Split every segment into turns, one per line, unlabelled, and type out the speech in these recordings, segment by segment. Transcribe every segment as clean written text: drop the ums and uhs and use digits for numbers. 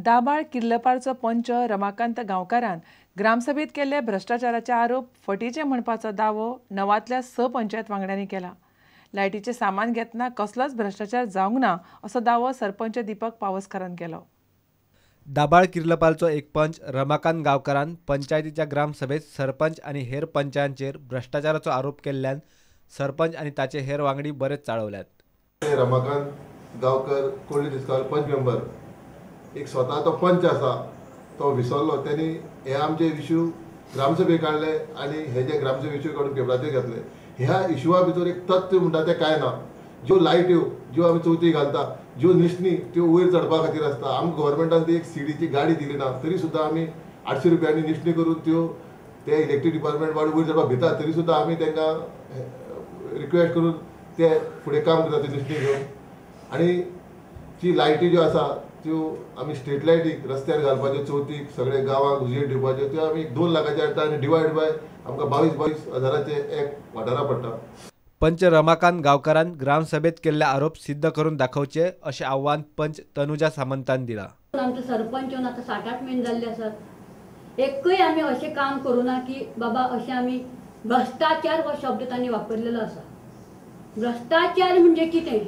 दाबाळ किर्लपारचो पंच रमाकांत गांवकारान ग्रामसभेत केल्ले भ्रश्टाचाराचे आरोप फटीचे म्हणपाचो दावो 9 6 पंचायत वांगड्यांनी केला। लायटीचें सामान घेतना कसलोच भ्रश्टाचार जावंक ना असो दावो सरपंच दीपक पावसकारान केलो।
दाबाळ किर्लपालचो एक पंच रमाकांत गांवकारान पंचायतीच्या ग्रामसभेत सरपंच आनी हेर पंचांचेर भ्रश्टाचाराचो आरोप केल्ल्यान सरपंच आनी ताचे हेर वांगडी बरेच चाळवल्यात।
रमाकांत गांवकर कोळी डिस्काल पंच मेंबर एक स्वता तो पंच आसा तो विसरलो, त्यांनी हे आमचे इश्यू ग्रामसभे काडले आनी हे जे ग्रामसभे इश्यू काडून पेपराचेर घातले। ह्या इश्यूआ भितर एक तथ्य म्हणटा तें कांय ना। ज्यो लायट्यो ज्यो आमी चवथी घालता, ज्यो निशणी त्यो वयर चडपा खातीर आसता। आमकां गव्हर्मेंटान ती एक सीडीची गाडी दिली ना तरी सुद्दां आमी 800 रुपयांनी निशणी करून त्यो ते इलेक्ट्रीक डिपार्टमेंट वाड वयर चडपाक भिता, तरी सुद्दां आमी तांकां रिक्वेस्ट करून ते फुडें काम करता त्यो निशणी घेवन। आनी ती लायटी ज्यो आसा त्यो आमी स्ट्रीट लायटीक रस्त्यार घालपाच्यो, चवथीक सगळे गांवांक उजेड दिवपाच्यो, त्यो आमी 2 लाखाचे हाडटा आनी डिवायड बाय आमकां 22-22 हजाराचे एक वाठारा पडटा।
पंच रमाकांत गांवकारान ग्रामसभेत केल्ले आरोप सिद्ध करून दाखोवचे अशें आव्हान पंच तनुजा सामंतान दिला।
आमचे सरपंच येवन आतां 7-8 म्हयने जाल्ले आसात, एकूय आमी अशें काम करूं ना की बाबा अशें आमी भ्रश्टाचार हो शब्द तांणी वापरलेलो आसा। भ्रश्टाचार म्हणजे कितें,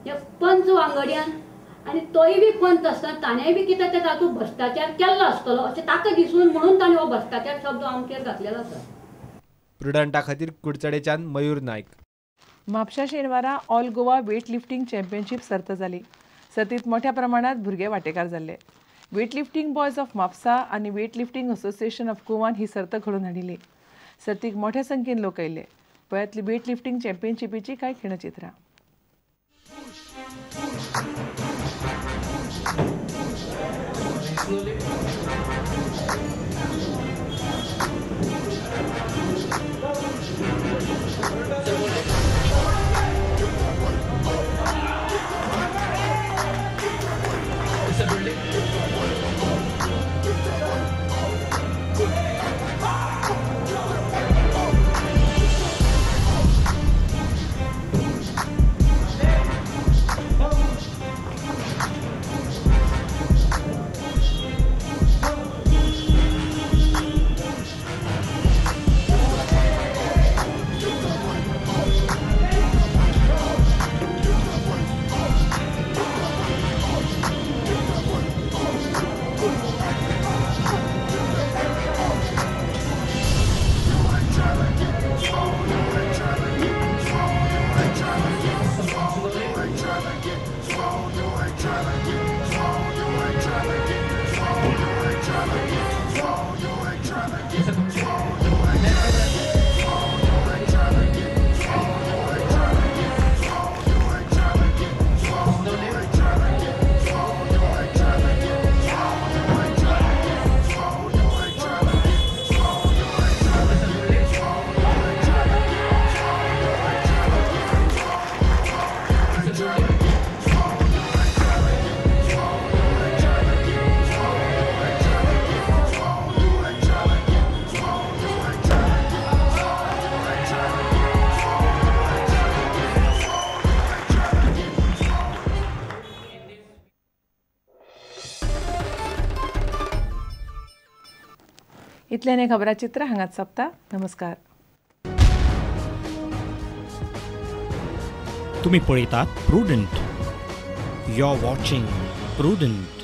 ह्या पंच वांगड्यान आनी तोय बी पंच आसतना ताणें बी कितें तें तातूंत भ्रश्टाचार केल्लो आसतलो अशें ताका दिसून म्हणून ताणें हो भ्रश्टाचार शब्द आमचेर घातलेलो आसा।
प्रुडंटा खातीर कुडचडेच्यान मयूर नायक।
म्हापशा शेनवारा all Goa weight lifting championship सर्त जाली। सर्तीत मोठ्या प्रमाणात भुरगे वांटेकार जाल्ले। Weight lifting boys of Mapusa आनी वेट लिफ्टिंग असोसिएशन ऑफ गोवान ही सर्त घडोवन हाडिल्ली। सर्तीक मोठ्या संख्येन लोक आयिल्ले। पळयातली वेट लिफ्टिंग चॅम्पियनशिपीची कांय खिणचित्रां। इतल्याने खबराचित्र हांगाच सोंपता। नमस्कार।
तुम्ही पळयतात Prudent. You are watching Prudent.